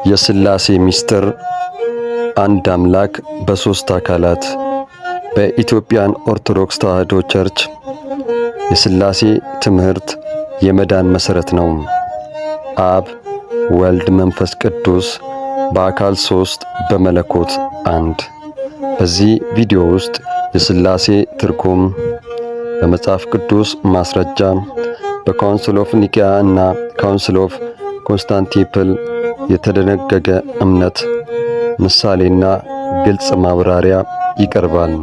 የሥላሴ ምስጢር፣ አንድ አምላክ በሦስት አካላት። በ Ethiopian Orthodox ተዋሕዶ Church የሥላሴ ትምህርት የመዳን መሠረት ነው። አብ፣ ወልድ፣ መንፈስ ቅዱስ በአካል ሦስት፣ በመለኮት አንድ። በዚህ ቪዲዮ ውስጥ የሥላሴ ትርጉም በመጽሐፍ ቅዱስ ማስረጃ፣ በ Council of Nicaea እና Council of Constantinople የተደነገገ እምነት፣ ምሳሌና ግልጽ ማብራሪያ ይቀርባል።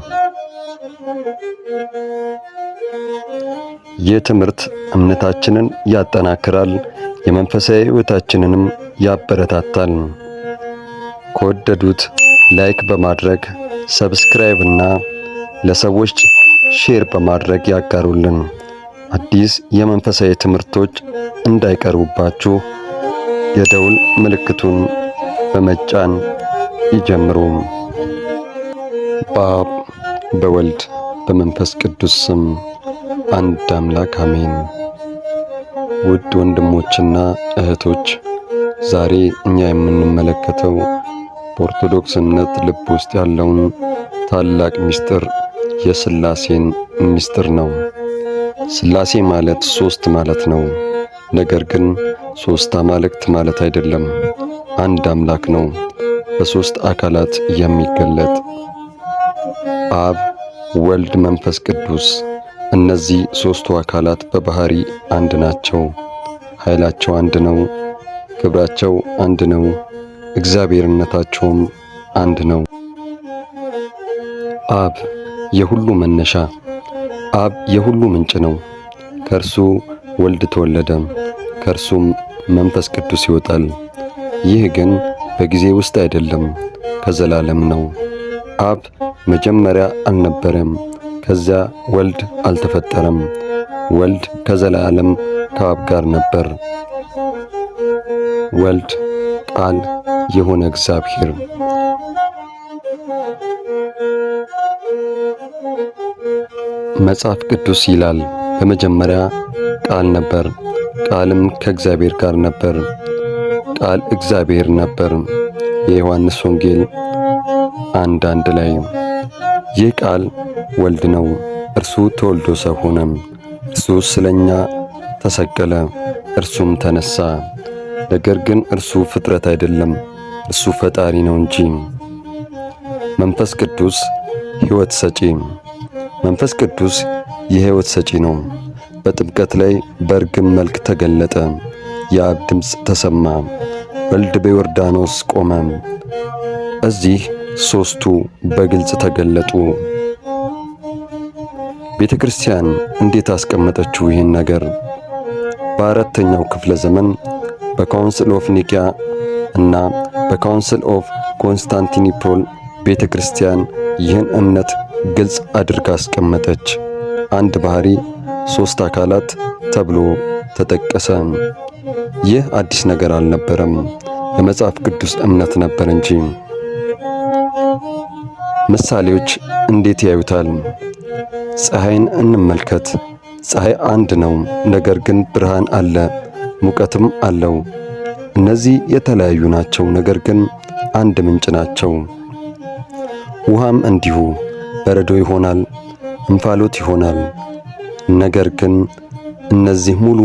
ይህ ትምህርት እምነታችንን ያጠናክራል፣ የመንፈሳዊ ሕይወታችንንም ያበረታታል። ከወደዱት like በማድረግ፣ subscribe እና ለሰዎች share በማድረግ ያጋሩልን። አዲስ የመንፈሳዊ ትምህርቶች እንዳይቀርቡባችሁ የደውል ምልክቱን በመጫን ይጀምሩ። በአብ፣ በወልድ፣ በመንፈስ ቅዱስ ስም አንድ አምላክ አሜን። ውድ ወንድሞችና እህቶች፣ ዛሬ እኛ የምንመለከተው በኦርቶዶክስ እምነት ልብ ውስጥ ያለውን ታላቅ ምስጢር የሥላሴን ምስጢር ነው። ሥላሴ ማለት ሦስት ማለት ነው። ነገር ግን ሦስት አማልክት ማለት አይደለም። አንድ አምላክ ነው፣ በሦስት አካላት የሚገለጥ፦ አብ፣ ወልድ፣ መንፈስ ቅዱስ። እነዚህ ሦስቱ አካላት በባህሪ አንድ ናቸው። ኃይላቸው አንድ ነው። ክብራቸው አንድ ነው። እግዚአብሔርነታቸውም አንድ ነው። አብ የሁሉ መነሻ። አብ የሁሉ ምንጭ ነው። ከእርሱ ወልድ ተወለደ፣ ከእርሱም መንፈስ ቅዱስ ይወጣል። ይህ ግን በጊዜ ውስጥ አይደለም፣ ከዘላለም ነው። አብ መጀመሪያ አልነበረም፣ ከዚያ ወልድ አልተፈጠረም። ወልድ ከዘላለም ከአብ ጋር ነበር። ወልድ ቃል የሆነ እግዚአብሔር። መጽሐፍ ቅዱስ ይላል፣ በመጀመሪያ ቃል ነበር፣ ቃልም ከእግዚአብሔር ጋር ነበር፣ ቃል እግዚአብሔር ነበር። የዮሐንስ ወንጌል 1:1 ላይ። ይህ ቃል ወልድ ነው። እርሱ ተወልዶ ሰው ሆነ። እርሱ ስለኛ ተሰቀለ፣ እርሱም ተነሳ። ነገር ግን እርሱ ፍጥረት አይደለም፣ እርሱ ፈጣሪ ነው እንጂ። መንፈስ ቅዱስ ሕይወት ሰጪ። መንፈስ ቅዱስ የሕይወት ሰጪ ነው። በጥምቀት ላይ በእርግብ መልክ ተገለጠ። የአብ ድምፅ ተሰማ። ወልድ በዮርዳኖስ ቆመ። እዚህ ሦስቱ በግልጽ ተገለጡ። ቤተ ክርስቲያን እንዴት አስቀመጠችው ይህን ነገር? በአራተኛው ክፍለ ዘመን በ Council of Nicaea እና በ Council of Constantinople ቤተ ክርስቲያን ይህን እምነት ግልጽ አድርጋ አስቀመጠች። አንድ ባህሪ፣ ሦስት አካላት ተብሎ ተጠቀሰ። ይህ አዲስ ነገር አልነበረም፣ የመጽሐፍ ቅዱስ እምነት ነበር እንጂ። ምሳሌዎች እንዴት ያዩታል? ፀሐይን እንመልከት። ፀሐይ አንድ ነው፣ ነገር ግን ብርሃን አለ፣ ሙቀትም አለው። እነዚህ የተለያዩ ናቸው፣ ነገር ግን አንድ ምንጭ ናቸው። ውሃም እንዲሁ በረዶ ይሆናል፣ እንፋሎት ይሆናል። ነገር ግን እነዚህ ሙሉ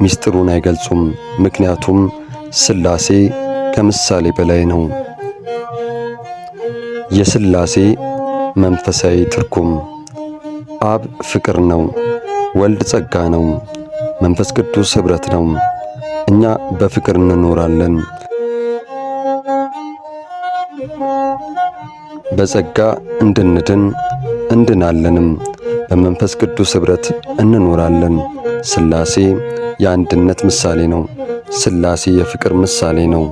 ምስጢሩን አይገልጹም፣ ምክንያቱም ሥላሴ ከምሳሌ በላይ ነው። የሥላሴ መንፈሳዊ ትርጉም፦ አብ ፍቅር ነው፣ ወልድ ጸጋ ነው፣ መንፈስ ቅዱስ ኅብረት ነው። እኛ በፍቅር እንኖራለን፣ በጸጋ እንድንድን እንድናለንም፣ በመንፈስ ቅዱስ ኅብረት እንኖራለን። ሥላሴ የአንድነት ምሳሌ ነው። ሥላሴ የፍቅር ምሳሌ ነው።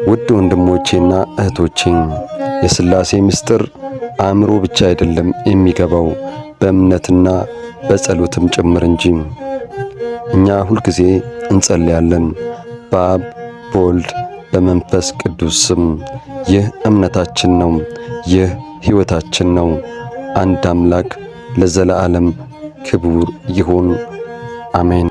ውድ ወንድሞቼና እህቶቼ፣ የሥላሴ ምስጢር አእምሮ ብቻ አይደለም የሚገባው፣ በእምነትና በጸሎትም ጭምር እንጂ። እኛ ሁልጊዜ እንጸልያለን በአብ፣ በወልድ፣ በመንፈስ ቅዱስ ስም። ይህ እምነታችን ነው። ይህ ሕይወታችን ነው። አንድ አምላክ ለዘለዓለም ክቡር ይሁን። አሜን።